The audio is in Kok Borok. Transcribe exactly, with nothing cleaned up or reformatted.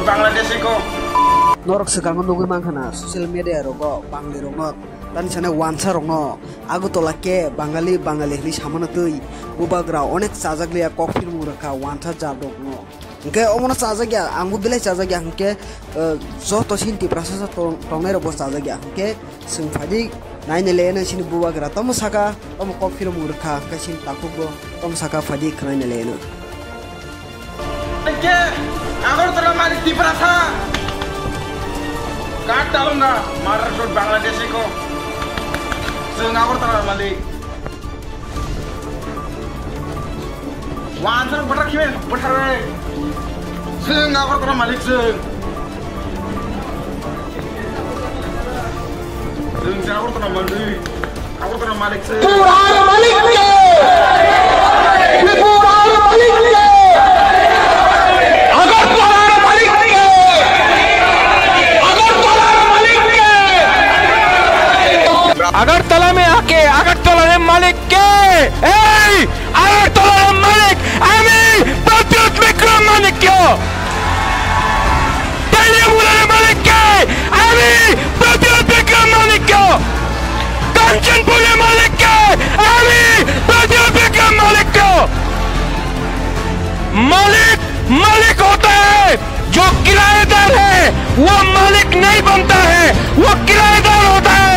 Bangladeshi ko. Norok swkango nugwi mankha na social media rogo Bangali rokno, tani sanai wansa rokno Agartala ke Bangali Bangali hwnwi samano twi bubagra onek chajak liya kok philmung rwkha wansa jat rokno. Hwnkhe omono chajak ya, angbo belai chajak ya hwnkhe, eh, joto sini Tiprasa tong-, tongnai rokbo chajak ya hwnkhe chwng phaidi naina leno sini bubagra tomo saka, tomo kok philmung rwkha hwnkhe sini takhukbo tomo saka phaidi khwnaina leno. Ke Agartala malik Tiprasa. Kat talung na, marar sot Bangladeshi ko. Chwng Agartala malik. Wansar bwthar khibe, bwthar bai. Chwng Agartala malik chwng. Chwng se Agartala malik. Agartala malik chwng. Tripura malik ke! Tripura malik ke! Agartala malik ke! Agartala malik ke! Agartala mein aake Agartala ke malik ke! Ei! Agartala malik, ami Pradyot Bikram Manikya! Teliamura malik ke, ami Pradyot Bikram Manikya! Kanchanpur malik ke, ami Pradyot Bikram Manikya! Malik, malik hota hai! जो किराएदार है, वो मालिक नहीं बनता है, वो किराएदार होता है।